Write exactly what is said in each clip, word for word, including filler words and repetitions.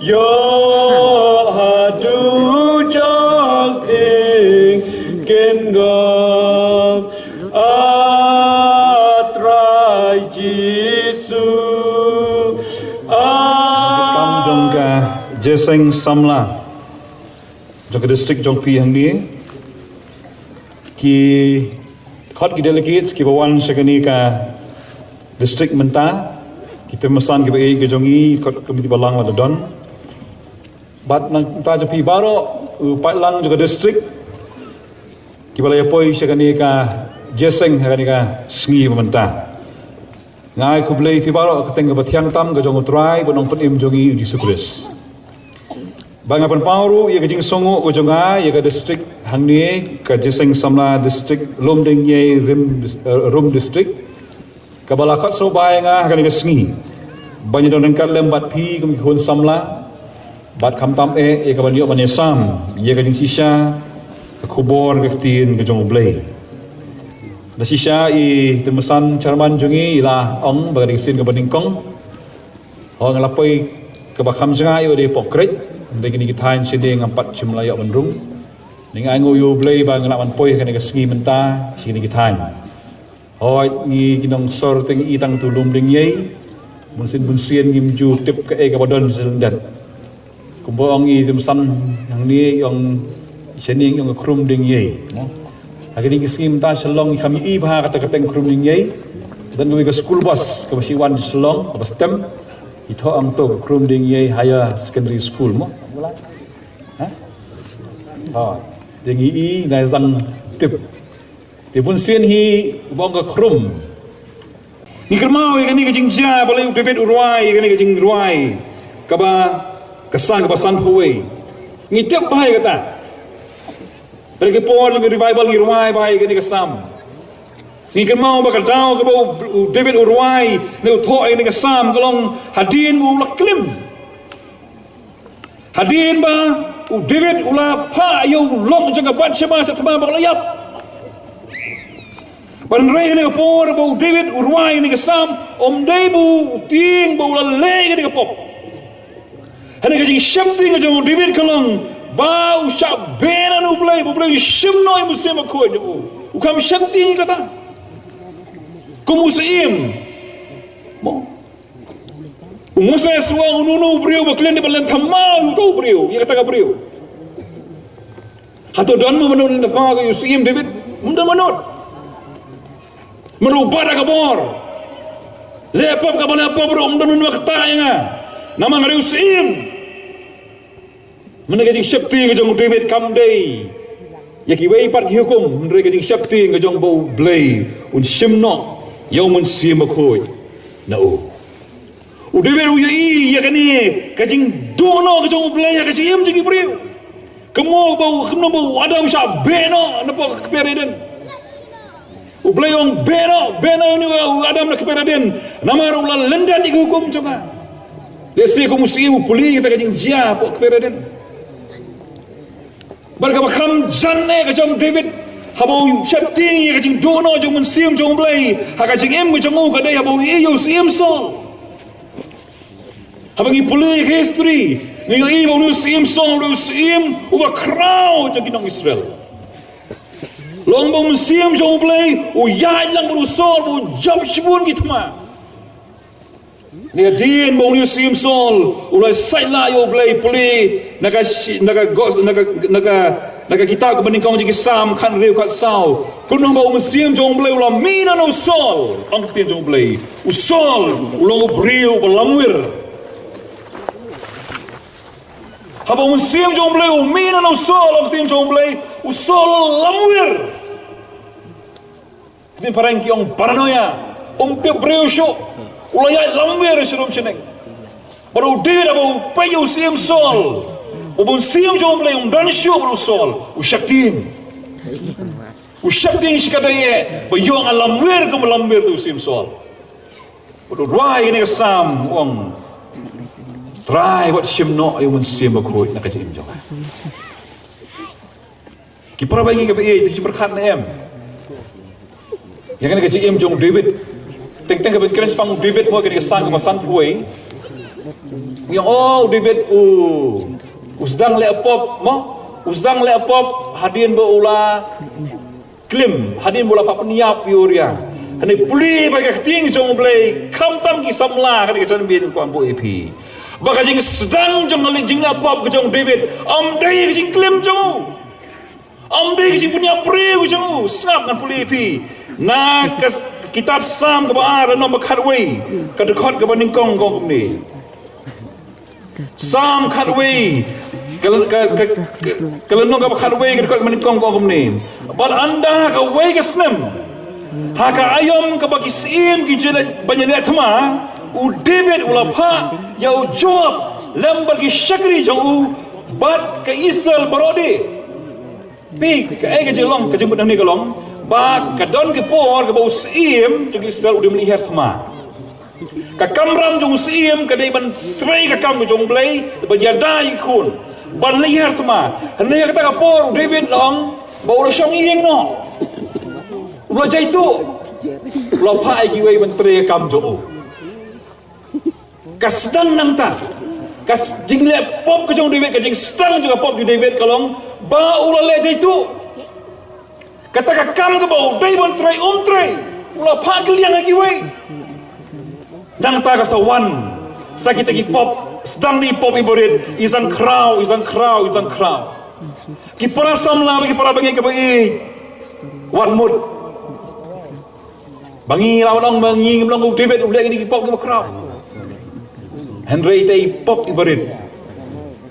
Ïoh haduh jok ding kin gop, A Trai Jisu. Kam jong ka Jeseng Samla jong ka district jong phi hangne, ki khot ki delegates kiba wan sha kane ka district mynta, ki tymmen basan kiba ïeit ka jong ngi, khot ka Committee Balang la don. Bad nangta jong phi baroh u paidlang jong ka district kiba la ïa poi sha kane ka Jeseng ha kane ka sngi ba mynta. Nga ai khublei phi baroh ha ka kyrteng kaba thiang tam ka jong U Trai bad Nongpynim jong ngi U Jisu Khrist. Ba nga pynpaw ruh ïa ka jingsngewnguh ka jong nga ïa ka district hangne, ka Jeseng Samla District, Lumdiengjri Rim Dis-, eh, Rum District, kaba la khot sngewbha ïa nga ha kane ka sngi ban ïadon ryngkat lem bad phi kum ki khun samla, bad khamtam eh ïa kaban ïoh ban ïasam ïa ka jingshisha ka khubor ka ktien ka jong U Blei. Da shisha i tymmen basan chairman jong ngi i la ong ba ka dei ka sien kaba nyngkong. Hooid, nga la poi kaba kham jngai ïa u dei Pokhreit, dei kine ki thaiñ shane ngam pat shym la ïoh ban rung. Nga ainguh ïa U Blei ba nga lah ban poi ha kane ka sngi mynta sha kine ki thaiñ. Hooid, ngi ki nongsor te ngi i tang tu Lumdiengjri, bunsien bunsien ngim ju tip kaei kaba don sha lyndet. Kumba ong i tymmen basan hangne, ong shane ong ka Khrumdiengjri, mo. Ha kine ki sngi mynta sha Shillong ngi kham ïohi bha kata ka kyrteng Khrumdiengjri. Don kawei ka school bus kaba shu wan sha Shillong kaba stem, i thoh hangto ka Khrumdiengjri Higher Secondary School, mo. Ha? Oh, te ngi i, ngi zang tip. Te bunsien hi uba ong ka Khrum. Ngi kynmaw ïa kane ka jingjia ba lei u David u rwai ïa kane ka jingrwai kaba ka Salm kaba sanphew wei. Ngi tip bha ïa kata. Ba la ki por jong ka revival ngi rwai bha ïa kane ka Salm. Ngi kynmaw ba ka daw kaba u, u David u rwai ne u thoh ïa kane ka Salm ka long hadien ba u la klim. Hadien ba u David u la phah ïa u lok jong ka Bathsheba sha thma ba ka la ïap. Ban rei ha kane ka por ba u David u rwai ha kane ka Salm, ym dei ba u tieng ba u la leh ha kane ka pop. Ha kane ka jingsheptieng jong u David ka long ba u shah beh noh na U Blei, ba U Blei u shim noh ïa u Mynsiem Bakhuid jong u. U kham sheptieng kata. Kum u syiem. Mo. U Moses u ong, uno uno u briew ba khlem dei ban len thma ïa uto u briew, ïa kata ka briew. Hato don mo mano len thma ïa u syiem David? Ym don mano. Mano u bat ha ka bor. Leh pop kaba leh pop ruh ym don mano ba ktah ïa nga. Namar nga dei u syiem. Mynta ka jingsheptieng ka jong u David kam dei ïa kiwei pat ki hukum, hynrei ka jingsheptieng ka jong ba U Blei un shim noh ïa u Mynsiem Bakhuid na u. U David u ïohi ïa kane ka jingduh noh ka jong U Blei ha ka jingim jong ki briew. Kumno ba u, kumno ba u Adam u shah beh noh na pdeng ka kper Eden. U Blei u ong beh noh, beh noh ïa une u Adam na kper Eden. Namar u la lyndet ïa ki hukum jong nga. Lehse kum u syiem u pule ïa kata ka jingjia hapoh kper Eden. Bad kaba kham jan eh ka jong u David haba u sheptieng ïa ka jingduh noh jong u Mynsiem jong U Blei ha ka jingim ka jong u ka dei haba u ïohi ïa u syiem Saul. Haba ngi pule ïa ka history ngi ïohi ba une u syiem Saul u dei u syiem uba khraw jong ki nong Israel. Long ba u Mynsiem jong U Blei u ïaid lang bad u Saul ba u jop shibun ki thma. Ngi hadien ba une u syiem Saul u la sait lah ïa U Blei, pule na ka shi-, na ka gos-, na ka, na ka, na ka kitab kaba nyngkong jong ki Salm khathynriew khatsaw. Kumno ba u Mynsiem jong U Blei u la mih noh na u Saul, ong ka ktien jong U Blei. U Saul u long u briew uba lamwir. Haba u Mynsiem jong U Blei u mih noh na u Saul, ong ka ktien jong U Blei, u Saul u lamwir. Ktien phareng ki ong paranoia. Um tip briew shuh. U la ïaid lamwir sharum shaneng. Bad u David haba u peit ïa u syiem Saul, u Mynsiem jong U Blei um don shuh bad u Saul, u sheptieng. U sheptieng shikatdei eh ba ïoh nga lamwir kum lamwir u syiem Saul. Bad u rwai ïa kane ka Salm u ong, Trai wat shim noh ïa u Mynsiem Bakhuid na ka jingim jong nga. Ki para bangeit kiba ïeit, phi ju pyrkhat ne em ïa kane ka jingim jong u David? Teng teng kaba kren shaphang u David mo, kane ka Salm kaba sanphew wei. Ngi ong, oh, u David u, u sdang leh pop, mo? U sdang leh pop hadien ba u la klim, hadien ba u la phah pynïap ïa u Uriah. Hynrei pule bha ïa ka ktien jong U Blei, khamtam ki samla, ka dei ka jan bieit kwah buh ïa phi. Ba ka jingsdang jong ka jingleh pop ka jong u David ym dei ka jingklim jong u. Ym dei ka jingpynïap briew jong u. Sngap, ngan pule ïa phi na ka kitab Salm kaba ar, lynnong ba khatwei, ka dkhot kaba nyngkong ka ong kumne. Salm khatwei, ka, ka, ka, ka, ka lynnong kaba khatwei, ka dkhot kaba nyngkong ka ong kumne. Bad ynda kawei ka snem, ha ka aïom kaba ki syiem ki ju leit ban ïaleh thma, u David u la phah ïa u Joab lem bad ki shakri jong u bad ka Israel baroh de. Phi, kaei ka jinglong, ka jingmut hangne ka long ba ka don ki por kaba u syiem jong Israel u dei ban leit hiar thma. Ka kamram jong u syiem ka dei ban trei ka kam ka jong U Blei, ban ïada ïa ki khun, ban leit hiar thma. Hynrei ha kata ka por u David la ong ba u la shong ïing noh. U la jaituh. U la phah ïa kiwei ban trei ka kam jong u. Ka sdang nangta. Ka s-, jingleh pop ka jong u David, ka jingsdang jong ka pop jong u David ka long ba u la leh jaituh. Kata ka kam kaba u dei ban trei um trei. U la phah kylliang ha kiwei. Nangta ka sa wan sa kita ki pop, sdang da i pop iba rit, i zang khraw, i zang khraw, i zang khraw. Ki para samla bad ki para bangeit kiba ïeit, wat mut. Ba ngi la wan ong ba ngi ngim long kum u David, u leh kine ki pop kiba khraw. Hynrei ita i pop iba rit,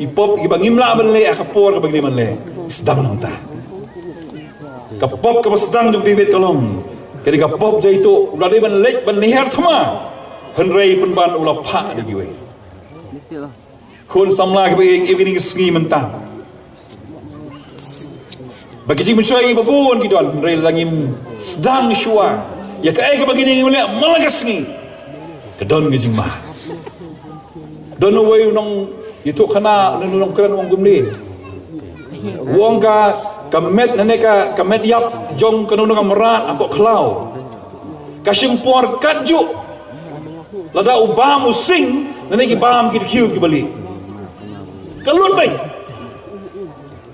i pop iba ngim lah ban leh ha ka por kaba ngi dei ban leh, sdang nangta. Ka pop kaba sdang jong u David ka long, ka dei ka pop jaituh, u la dei ban leit ban leit hiar thma. Hynrei pynban u la phah da kiwei. Khun samla kiba ïeit, ïa kine ki sngi mynta, ba ki jingpynshoi kiba bun ki don, hynrei lada ngim sdang shuwa ïa kaei kaba kine ngim leh man la ka sngi, ka don ka jingma. Don uwei u nongïathuhkhana, u nongkren, u ong kumne. U ong ka, ka met, nangne ka, ka met ïap jong kano kano ka mrad hapoh khlaw ka shim por katjuh lada u bam u sing nangne ki bam ki dkhiew kiba lieh. Ka lut beit.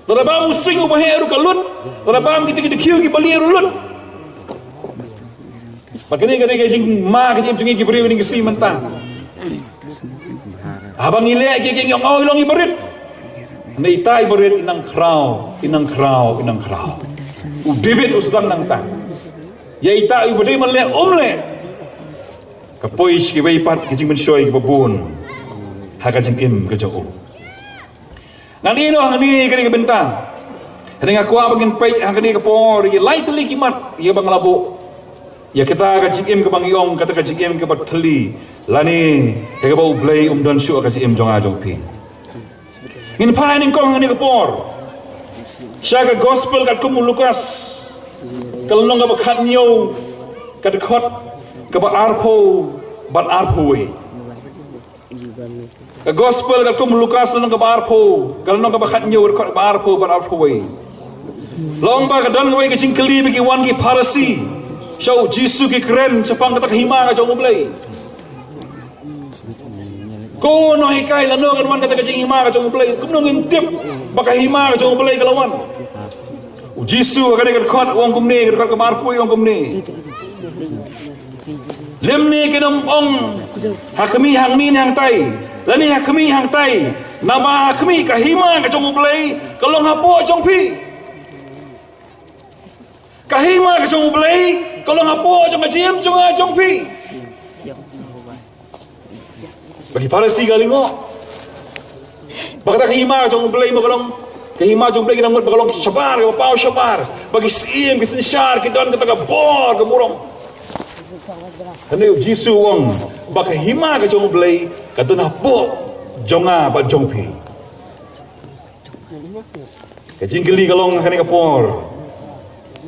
Lada bam u sing uba heh ruh ka lut. Lada bam kita ki dkhiew kiba lieh ruh lut. Bad kane ka dei ka jingma ka jingim jong ngi ki briew ha kine ki sngi mynta. Haba ngi leh kiei kiei ngi ong, oh, i long iba rit. Hynrei ita iba rit i nang khraw, i nang khraw, i nang khraw. U David u sdang nangta. Ïa ita iba dei ban leh um leh. Ka poi sha kiwei pat ki jingpynshoi kiba bun ha ka jingim ka jong u. Ngan ïeh noh hangne ha kane ka bynta. Hynrei nga kwah ba ngin peit ha kane ka por ïa ki lai tylli ki mat ïa ba nga la buh ïa kata ka jingim kaba ngi ong kata ka jingim kaba thylli, lane ïa kaba U Blei um don shuh ha ka jingim jong nga jong phi. Ngin phai nyngkong ha kane ka por sha ka gospel katkum u Lukas, ka lynnong kaba khathynñiew, ka dkhot kaba arphew bad arphew wei. Ka gospel katkum u Lukas, lynnong kaba arphew, ka lynnong kaba khathynñiew, ka dkhot kaba arphew bad arphew wei. La ong ba ka don kawei ka jingkylli ba ki wan ki Pharisi sha u Jisu ki kren shaphang kata ka hima ka jong U Blei. Ko nonghikai, lano kan wan kata ka jinghima ka jong U Blei? Kumno ngin tip ba ka hima ka jong U Blei ka la wan? U Jisu ha kane ka dkhot u ong kumne, ka dkhot kaba arphew u ong kumne. Lymne kin ym ong ha khmih hangne ne hangtai, lane ha khmih hangtai, naba ha khmih ka hima ka jong U Blei ka long hapoh jong phi. Ka hima ka jong U Blei ka long hapoh jong ka jingim jong nga jong phi. Ba ki Pharisi ki la lyngngoh ba kata ka hima ka jong U Blei ma ka long ka hima jong U Blei, ka dang mut ba ka long shabar, kaba paw shabar, ba ki syiem ki synshar ki don kata ka bor ka burom. Hynrei u Jisu u ong ba ka hima ka jong U Blei ka don hapoh jong nga bad jong phi. Ka jingkylli ka long ha kane ka por,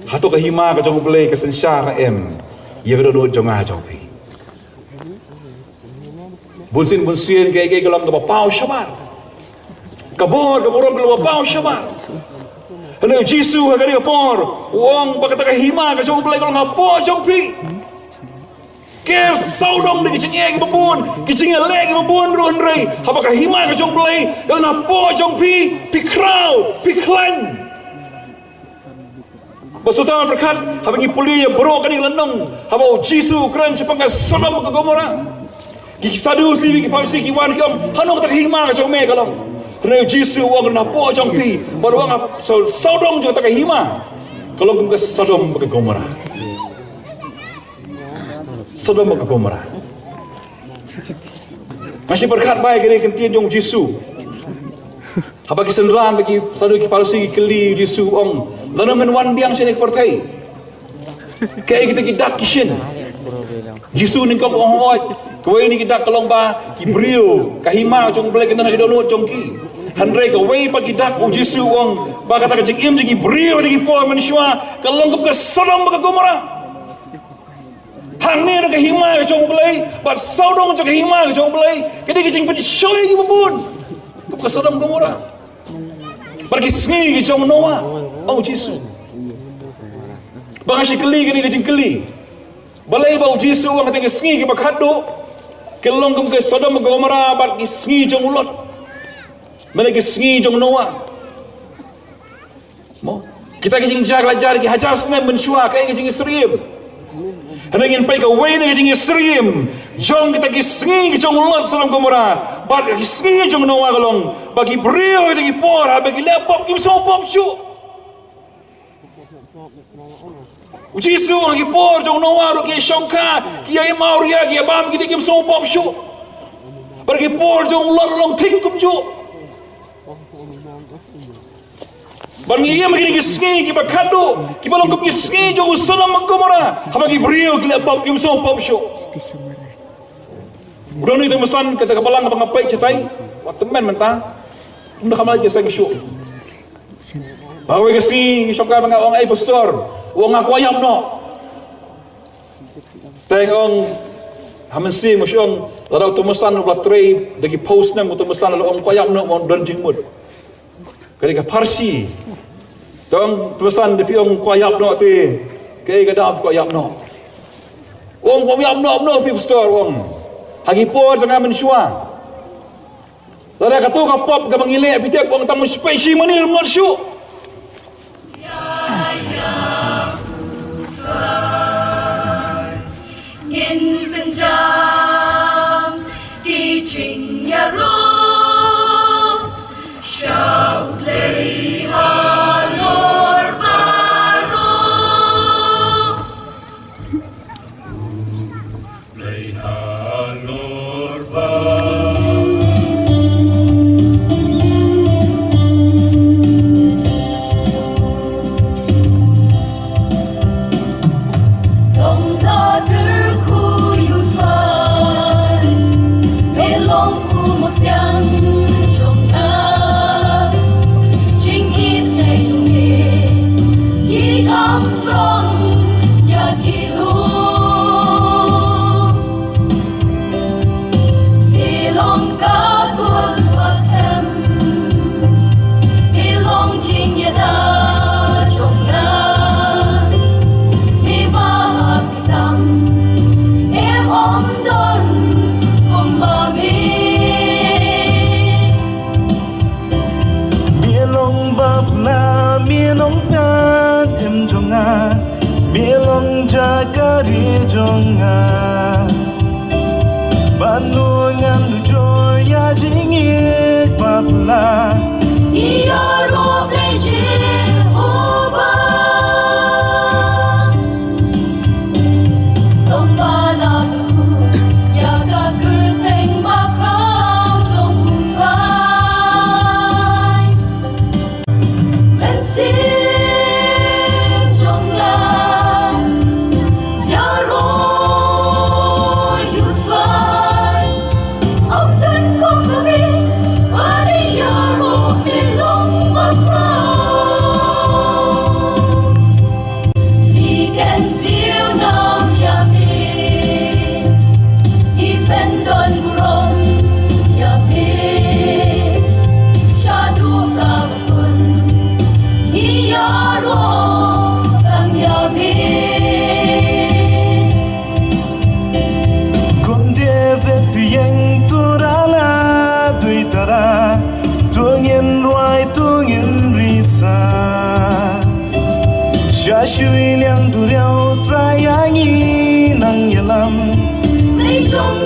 hato ka hima ka jong U Blei ka synshar em ïa ka dohnud jong nga jong phi? Bunsien bunsien kaei kaei ka long kaba paw shabar. Ka bor ka burom ka long kaba paw shabar. Hynrei u Jisu ha kane ka por u ong ba kata ka hima ka jong U Blei ka long hapoh jong phi. Ker sawdong da ki jingeh kiba bun, ki jingeh leh kiba bun ruh, hynrei haba ka hima ka jong U Blei ka la napoh jong phi, phi khraw, phi khlaiñ. Ba shu tang pyrkhat, haba ngi pule ïa baroh kane ka lynnong, haba U Jisu u kren shaphang ka Sodom ka Gomora, ki Sadusi, ki Pharisi ki wan ki ong, hano kata ka hima ka jong me ka long? Hynrei U Jisu u ong, napoh jong phi, bad u ong, saw, sawdong jong kata ka hima ka long kum ka Sodom ka Gomora. Sodom ka Gomora. Nga shu pyrkhat ba ïa kane ka ktien jong U Jisu. Haba ki synran bad ki Sadusi, ki Pharisi ki kylli U Jisu, ong, lano men wan biang sha kane ka pyrthei? Kaei kita ki dak ki shin? U Jisu u nyngkong u ong, hooid, kawei na ki dak ka long ba ki briew, ka hima jong U Blei ka don ha ki dohnud jong ki. Hynrei kawei pat ki dak, U Jisu u ong ba kata ka jingim jong ki briew ha kine ki por mynshuwa ka long kum ka Sodom bad ka Gomora. Hangne ruh ka hima ka jong U Blei bad sawdong jong ka hima ka jong U Blei ka dei ka jingpynshoh ïa kiba bun, kum ka Sodom Gomora. Bad ki sngi ki jong u Noah, ong U Jisu. Ba nga shu kylli kane ka jingkylli, balei ba U Jisu u ong kata ki sngi kiba khatduh ki long kum ka Sodom Gomora bad ki sngi jong u Lot, lane ki sngi jong u Noah? Mo, kita ki jingjia ki la jia ki hajar snem mynshuwa, kaei ka jingisynei? Hynrei ngin peit kawei na ki jingisynei jong kita ki sngi ki jong u Lot, Sodom, Gomora bad ki sngi jong u Noah ka long ba ki briew ha kita ki por, haba ki leh pop, kim sngewpop shuh. U Jisu, ha ki por jong u Noah ruh ki shongkha, ki ïa im awria, ki ïa bam, ki dei, kim sngewpop shuh. Bad ha ki por jong u Lot ruh long thik kumjuh. Bad ngi ïa im ha kine ki sngi kiba khatduh, kiba long kum ki sngi jong u Sodom bad Gomora, haba ki briew ki leh pop, kim sngewpop shuh. U don uwei u tymmen san, kata ka balang ba nga peit shatai, wat tymmen mynta, um da kham lait jingïaseng shuh. Ba kawei ka sngi ngi shongkha, ba nga ong, "Ei pastor," u ong, "nga kwah ïap noh." Te nga ong, "Ha mynsiem?" U ong, "Lada u tymmen san u la trei da ki phew snem, u tymmen san u la ong kwah ïap noh, mo, don jingmut." Ka dei ka pharshi. Te ong, "Tymmen san, da phi ong kwah ïap noh te, kaei ka daw kwah ïap noh?" U ong, "Kwah ïap noh, noh phi pastor," u ong, "ha ki por jong nga mynshuwa, lada kato ka pop kaba ngi leh, phi tip, u ong, tang u spei shi mani ruh ym nud shuh." Ngin pynjam ki jingïaroh sha U Blei halor baroh. Phi long ka kut ba skhem, phi long jingïada jong nga, phi ba ha ki tam, em ym don kumba me. Me long bapla, me long pynïaid jong nga, me long jaka ri jong nga. Mano ngan duh ïa jingïeit bapla? Ïaroh Blei Jehobah. Long ba la kyrkhu ïa ka kyrteng bakhraw jong U Trai. Mynsiem jong nga ïaroh ïa U Trai. Ym don kum ba me, ba dei ïaroh me long bakhraw. Ngi kyntiew noh ïa me, ngi pyndonburom ïa me. Shaduh kaba bun ngi ïaroh tang ïa me. Sha shui liang duriaw Trai ïa ngi nang ïalam. Dei jong